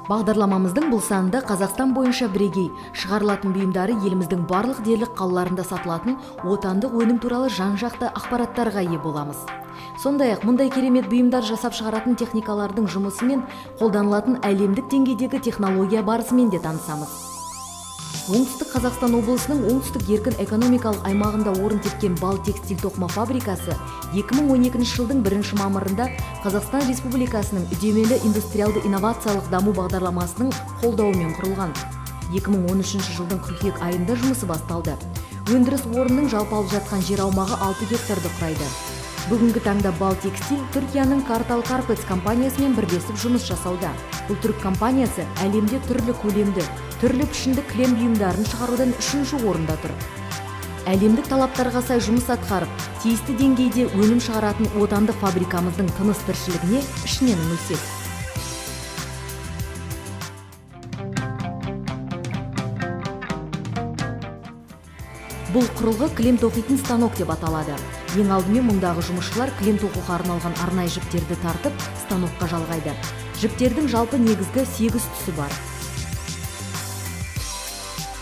Бағдарламамыздың бұл санында Қазақстан бойынша бірегей шығарылатын бұйымдары еліміздің барлық дерлік қалаларында сатылатын отандық өнім туралы жан-жақты ақпараттарға ие боламыз. Сондай-ақ мұндай керемет бұйымдар жасап шығаратын техникалардың жұмысымен қолданылатын әлемдік деңгейдегі технология барысымен де танысамыз. Оңтүстік Қазақстан облысының оңтүстік еркін экономикалық аймағында орын тепкен Бал текстиль тоқыма фабрикасы 2012 жылдың 1 мамырында Қазақстан Республикасының үдемелі индустриалды инновациялық даму бағдарламасының қолдауымен құрылған. 2013 жылдың қыркүйек айында жұмысы басталды. Өндіріс орнының жалпы алып жатқан жер аумағы 6 гектарды құрайды. Бүгінгі таңда Бал текстиль Түркияның Картал Карпетс компаниясымен бірлесіп жұмыс жасауда. Бұл түрік компаниясы әлемде түрлі көлемді, түрлі пішінді кілем бұйымдарын шығарудан 3-ші орында тұр. Әлемдік талаптарға сай жұмыс атқарып, тиісті деңгейде өнім шығаратын отандық фабрикамыздың тыныс тіршілігіне ішінен үңілсек. Бұл құрылғы кілем тоқитын станок деп аталады. Ең алдымен мұндағы жұмысшылар кілем тоқуға арналған арнайы жіптерді тартып, станокқа жалғайды. Жіптердің жалпы негізгі 8 түсі бар.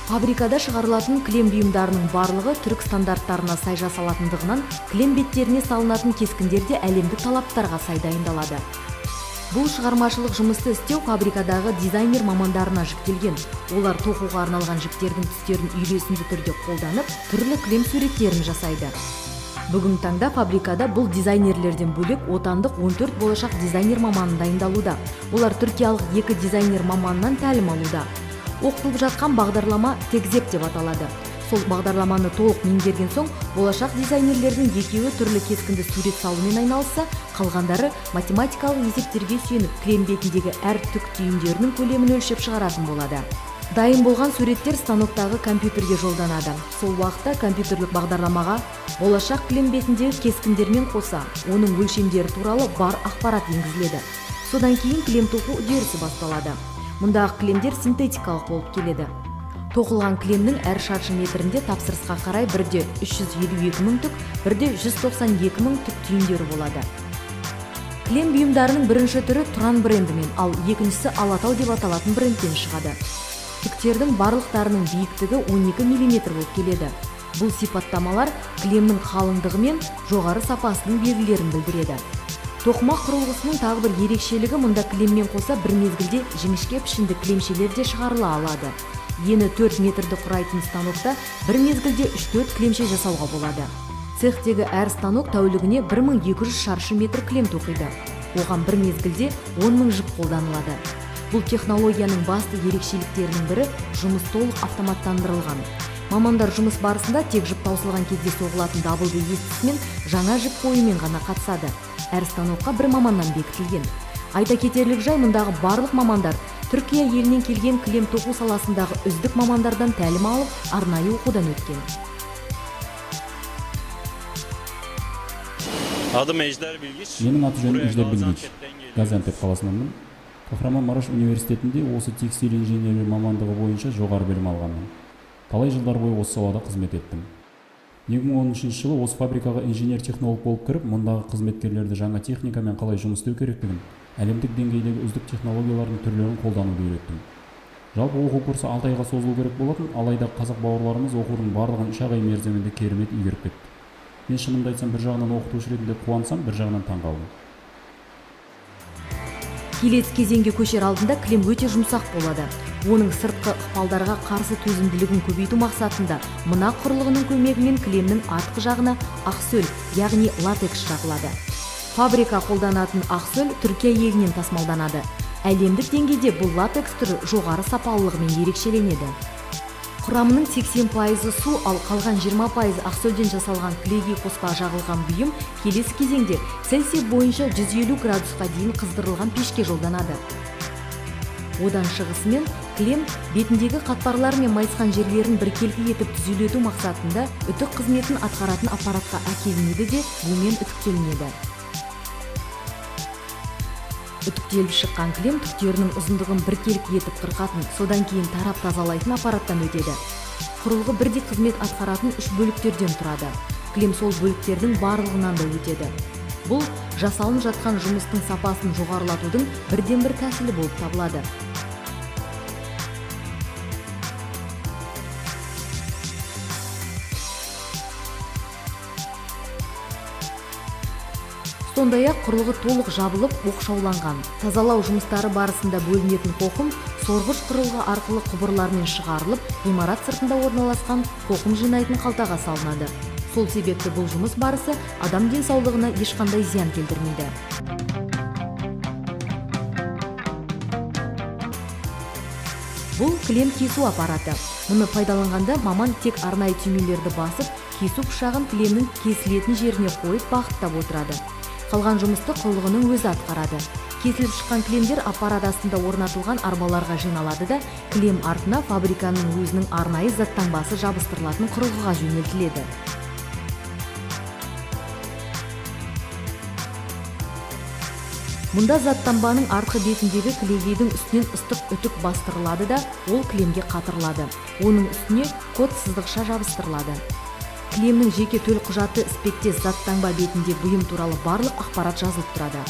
Фабрикада шығарылатын кілем бұйымдарының барлығы түрік стандарттарына сай жасалатындығынан кілем беттеріне салынатын кескіндер де әлемдік талаптарға сай дайындалады. Бұл шығармашылық жұмысты істеу фабрикадағы дизайнер мамандарына жүктелген. Олар тоқуға арналған жіптердің түстерін үйлесімді түрде қолданып, түрлі кілем суреттерін жасайды. Бүгінгі таңда фабрикада бұл дизайнерлерден бөлек отандық 14 болашақ дизайнер маманы дайындалуда. Олар түркиялық 2 дизайнер маманынан тәлім алуда. Оқытылып жатқан бағдарлама Текзеп деп аталады. Сол бағдарламаны толық меңгерген соң, болашақ дизайнерлердің екеуі түрлі кескінді сурет салумен айналысса, қалғандары математикалық есептерге сүйеніп, кілем бетіндегі әр түк түйіндерінің көлемін өлшеп шығаратын болады. Дайын болған суреттер станоктағы компьютерге жолданады. Сол уақытта компьютерлік бағдарламаға болашақ кілем бетіндегі кескіндермен қоса, оның өлшемдері туралы бар ақпарат енгізіледі. Содан кейін кілем тоқу үдерісі басталады. Мұндағы кілемдер синтетикалық болып келеді. Тоқылған кілемнің әр шаршы метрінде тапсырысқа қарай бірде 352 мың түк, бірде 192 мың түк түйіндері болады. Кілем бұйымдарының бірінші түрі Тұран брендімен, ал екіншісі Алатау деп аталатын брендтен шығады. Түктердің барлықтарының биіктігі 12 мм болып келеді. Бұл сипаттамалар кілемнің қалыңдығы мен жоғары сапасының белгілерін білдіреді. Тоқыма құрылғысының тағы бір ерекшелігі мұнда кілеммен қоса бір мезгілде жіңішке пішінді кілемшелер де шығарыла алады. Ені 4 метрді құрайтын станокта бір мезгілде 3-4 кілемше жасауға болады. Цехтегі әр станок тәулігіне 1200 шаршы метр кілем тоқиды. Оған бір мезгілде 10 мың жіп қолданылады. Бұл технологияның басты ерекшеліктерінің бірі жұмыс толық автоматтандырылған. Мамандар жұмыс барысында тек жіп таусылған кезде соғылатын дабылды естісімен жаңа жіп қоюмен ғана қатысады. Әр станокқа бір маманнан бекітілген. Айта кетерлік жай, мұндағы барлық мамандар Түркия елінен келген кілем тоқу саласындағы үздік мамандардан тәлім алып, арнайы оқудан өткен. Adım Ejder Bilgiç. Менің аты жөнім Ejder Bilgiç. Газиантеп қаласынанмын. Кахраманмараш университетінде осы текстиль инженері мамандығы бойынша жоғары білім алғанмын. Талай жылдар бойы осы салада қызмет еттім. 2013 жылы осы фабрикаға инженер-технолог болып кіріп, мұндағы қызметкерлерді жаңа техникамен қалай жұмыс істеу керектігін, әлемдік деңгейдегі үздік технологиялардың түрлерін қолдануды үйреттім. Жалпы оқу курсы 6 айға созылу керек болатын, алайда қазақ бауырларымыз оқудың барлығын 3 ай мерзімінде керемет игеріп кетті. Мен шынымды айтсам, бір жағынан оқытушы ретінде қуансам, бір жағынан таң қалдым. Келесі кезеңге көшер алдында кілем өте жұмсақ болады. Оның сыртқы ықпалдарға қарсы төзімділігін көбейту мақсатында мына құрылғының көмегімен кілемнің артқы жағына ақсөл, яғни латекс жағылады. Фабрика қолданатын ақсөл Түркия елінен тасымалданады. Әлемдік деңгейде бұл латекс түрі жоғары сапалылығымен ерекшеленеді. Құрамының 80% су, ал қалған 20% ақсөлден жасалған кілегей қоспа жағылған бұйым келесі кезеңде Цельсий бойынша 150 градусқа дейін қыздырылған пешке жолданады. Одан шығысымен кілем бетіндегі қатпарлар мен майысқан жерлерін біркелкі етіп түзулету мақсатында үтік қызметін атқаратын аппаратқа әкелінеді де бумен үтіктелінеді. Үтіктеліп шыққан кілем түктерінің ұзындығын біркелкі етіп қырқатын, содан кейін тарап тазалайтын аппараттан өтеді. Құрылғы бірдей қызмет атқаратын үш бөліктерден тұрады. Кілем сол бөліктердің барлығынан да өтеді. Бұл жасалынып жатқан жұмыстың сапасын жоғарылатудың бірден-бір тәсілі болып табылады. Сондай-ақ құрылғы толық жабылып, оқшауланған. Тазалау жұмыстары барысында бөлінетін қоқым сорғыш құрылғы арқылы құбырлармен шығарылып, ғимарат сыртында орналасқан қоқым жинайтын қалтаға салынады. Сол себепті бұл жұмыс барысы адам денсаулығына ешқандай зиян келтірмейді. Бұл кілем кесу аппараты. Мұны пайдаланғанда маман тек арнайы түймелерді басып, кесу пышағын кілемнің кесілетін жеріне қойып бағыттап отырады. Қалған жұмысты құрылғының өзі атқарады. Кесіліп шыққан кілемдер аппарат астында орнатылған арбаларға жиналады да, кілем артына фабриканың өзінің арнайы заттаңбасы жабыстырылатын құрылғыға жөнелтіледі. Мұнда заттанбаның артқы бетіндегі кілегейдің үстінен ыстық үтік бастырылады да, ол кілемге қатырылады. Оның үстіне код сызықша жабыстырылады. Кілемнің жеке төлқұжаты іспеттес заттаңба бетінде бұйым туралы барлық ақпарат жазылып тұрады.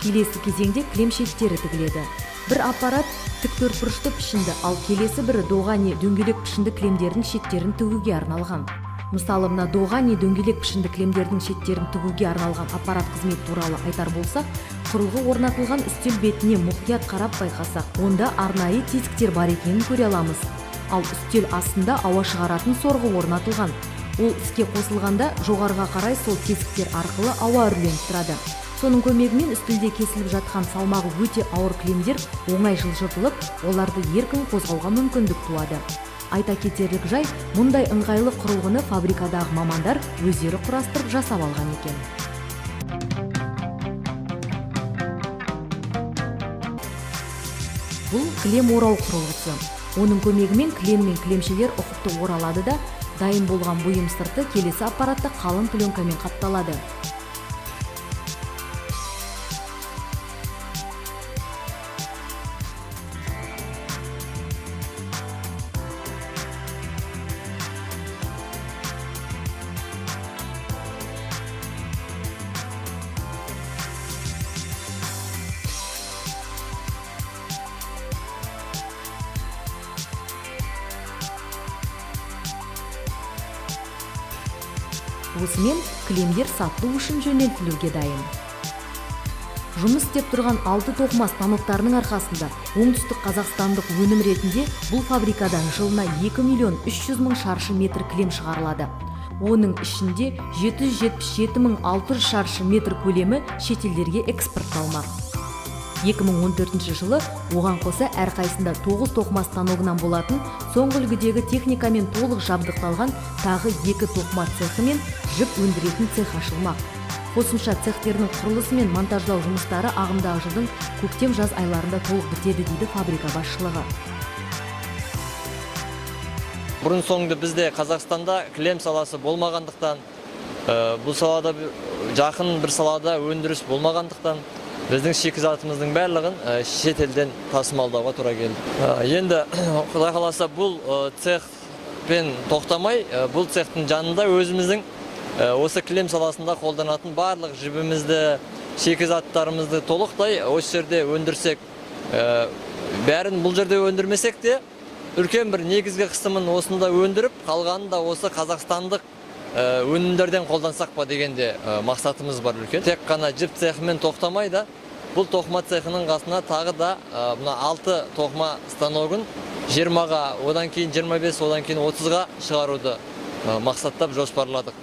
Келесі кезеңде кілем шеттері тігіледі. Бір аппарат тік төртбұрышты пішінді, ал келесі бірі доға не дөңгелек пішінді кілемдердің шеттерін тігуге арналған. Мысалы, мына доға не дөңгелек пішінді кілемдердің шеттерін тігуге арналған аппарат қызметі туралы айтар болсақ, құрылғы орнатылған үстел бетіне мұқият қарап байқасақ, онда арнайы тесіктер бар екенін көре аламыз. Ал үстел астында ауа шығаратын сорғы орнатылған. Ол іске қосылғанда жоғарыға қарай сол тесіктер арқылы ауа үрленіп тұрады. Соның көмегімен үстелде кесіліп жатқан салмағы өте ауыр кілемдер оңай жылжытылып, оларды еркін қозғауға мүмкіндік туады. Айта кетерлік жай, мұндай ыңғайлы құрылғыны фабрикадағы мамандар өздері құрастырып жасап алған екен. Бұл кілем орау құрылғысы. Оның көмегімен кілем мен кілемшелер ұқыпты оралады да, дайын болған бұйым сырты келесі аппаратта қалың пленкамен қапталады. Осымен кілемдер сатылу үшін жөнелтілуге дайын. Жұмыс істеп тұрған 6 тоқыма станоктарының арқасында оңтүстік қазақстандық өнім ретінде бұл фабрикадан жылына 2 300 000 шаршы метр кілем шығарылады. Оның ішінде 777 600 шаршы метр көлемі шетелдерге экспортталмақ. 2014 жылы оған қоса әрқайсында 9 тоқыма станогынан болатын соңғы үлгідегі техникамен толық жабдықталған тағы 2 тоқыма цехы мен жіп өндіретін цех ашылмақ. Қосымша цехтердің құрылысы мен монтаждау жұмыстары ағымдағы жылдың көктем-жаз айларында толық бітеді, дейді фабрика басшылығы. Бұрын соңды бізде Қазақстанда кілем саласы болмағандықтан, бұл салада жақын бір салада өндіріс болмағандықтан біздің шикізатымыздың барлығын шетелден тасымалдауға тура келді. Енді Құдай қаласа бұл цехпен тоқтамай, бұл цехтың жанында өзіміздің осы кілем саласында қолданатын барлық жібімізді, шикізаттарымызды толықтай осы жерде өндірсек, бәрін бұл жерде өндірмесек те, үлкен бір негізгі қысымын осында өндіріп, қалғанын да осы қазақстандық өнімдерден қолдансақ па дегенде мақсатымыз бар үлкен. Тек қана жіп цехымен тоқтамай да, бұл тоқыма цехының қасына тағы да мына 6 тоқыма станогын 20-ға, одан кейін 25, одан кейін 30-ға шығаруды мақсаттап жоспарладық.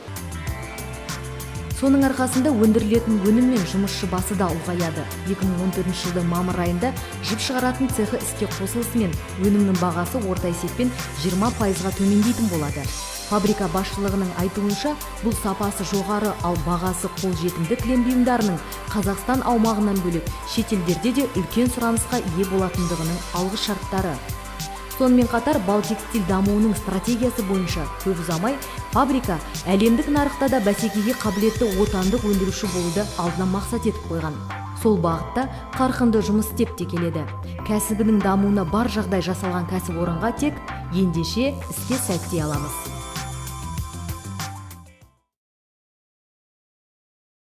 Соның арқасында өндірілетін өнім мен жұмысшы басы да ұлғаяды. 2014 жылдың мамыр айында жіп шығаратын цехы іске қосылысымен өнімнің бағасы орта есеппен 20%-ға төмендейтін болады. Фабрика басшылығының айтуынша, бұл сапасы жоғары, ал бағасы қолжетімді кілем бұйымдарының Қазақстан аумағынан бөлек шетелдерде де үлкен сұранысқа ие болатындығының алғы шарттары. Сонымен қатар Балтекстиль дамуының стратегиясы бойынша көп ұзамай фабрика әлемдік нарықта да бәсекеге қабілетті отандық өндіруші болуды алдына мақсат етіп қойған. Сол бағытта қарқынды жұмыс істеп те келеді. Кәсібінің дамуына бар жағдай жасалған кәсіпорынға тек ендеше іске сәт дей аламыз.